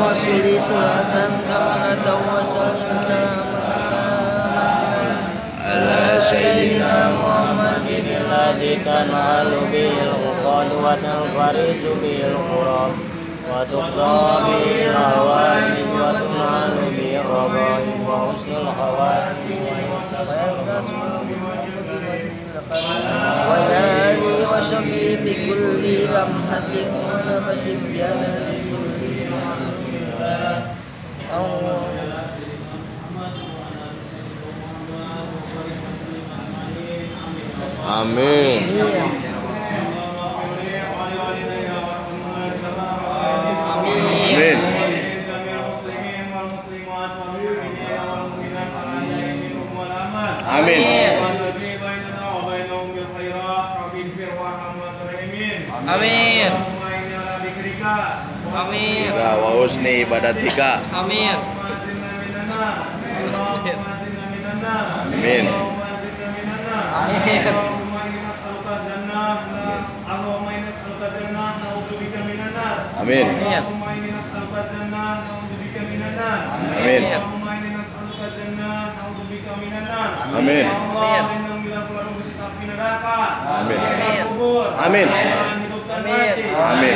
Allahumma sholli salatan kamalatan wa sallim salamatan ala sayyidina Muhammadin alladzi tanalu bil uqad wa tanfarisu bil qurab wa tuqda bil hawaij wa tunalu bil rabaib wa husnul khawatim wa yastasmu bi wa alihi wa sahbihi bi kulli lamhatin wa nafasin bi adadi kulli Amin. Amin. Amin. Amin. Amin. Wa husni ibadatika. Amin. Amin. Amin. Amin. Amin. Amin. Amin. Amin. Amin.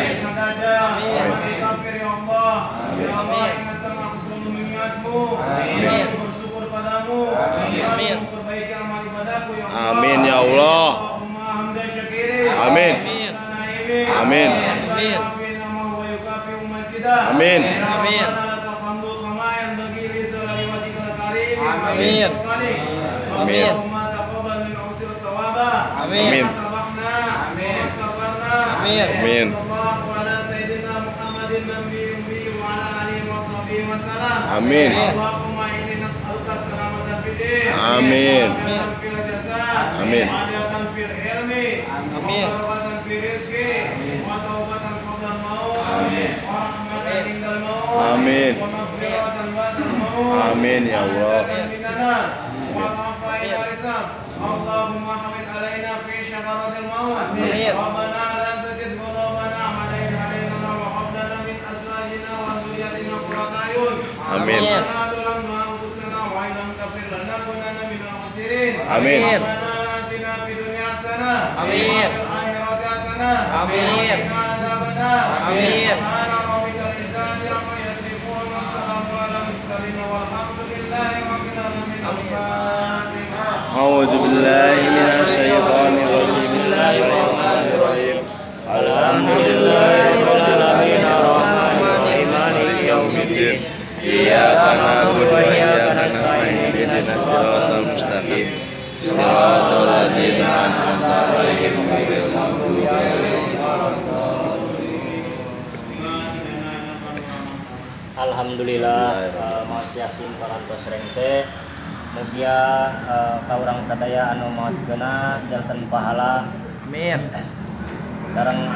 Amin. Amin ya Allah. Amin. Amin. Amin. Amin. Amin. Amin. Amin. Amin. Amin. Amin. Amin. Amin. Amin. Amin. Amin ya Allah. Allahumma hamid alaina fi syakaratil maut. Rabbana la tuzigh qulubana ba'da idh hadaytana wa hab lana min azwajina wa dhurriyyatina qurrata a'yun. Amin. Rabbana zalamna anfusana wa in lam taghfir lana lanakunanna minal khasirin. Amin. Rabbana atina fid dunya hasanah. Amin. Wa fil akhirati hasanah. Amin. Wa qina adzabannar. Amin. Subhana rabbikal izzati amma yasifun wa salamun alal mursalin walhamdulillahi rabbil alamin. Al-Fatihah. A'udzu billahi minasyaitonir rajim. Bismillahirrahmanirrahim. Alhamdulillahi rabbil alamin arrahmanir rahim maliki yaumiddin. Iyyaka na'budu wa iyyaka nasta'in ihdinas siratal mustaqim. Siratal ladzina an'amta 'alaihim ghairil maghdubi 'alaihim waladdallin. Alhamdulillah Mas Yasin parantos rengse. Mugia ka urang sadaya anu maos geuna janten pahala. Amin. Sareng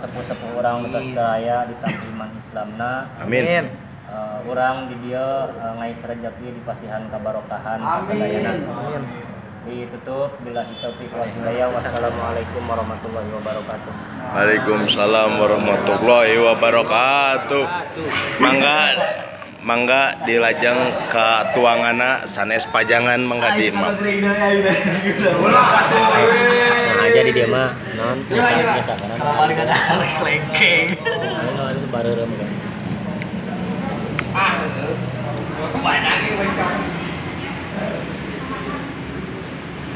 sepuh-sepuh urang tos raya ditampi iman Islamna. Amin. Urang di dieu ngais rejeki dipasihan kabarokahan kasadayana. Amin. Ditutup billahi taufik wal hidayah. Wassalamualaikum warahmatullahi wabarakatuh. Waalaikumsalam warahmatullahi wabarakatuh. Mangga mangga dilajeng ka tuangana sanes pajangan mangga di imam. Nah, aja di dia mah non biasa kana. Kamari kana klengkeng. Anu bareureum kan. Ah. Kemana lagi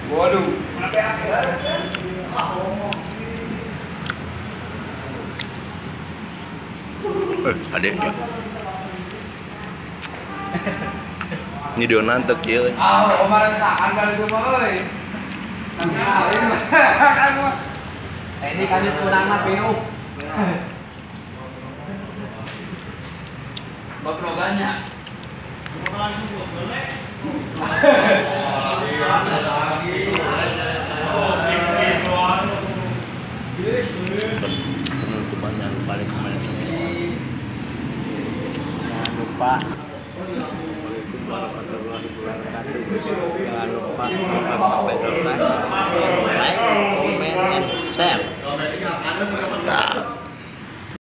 Waduh. Adek ya. Ini dia nantek ya. Ah, Omar saan kali itu mah euy. Ini kan kurang piu. Bak roganya. Penutupan jangan lupa like, komen, dan subscribe. Jangan lupa. Assalamualaikum warahmatullahi wabarakatuh. Jangan lupa nonton sampai selesai.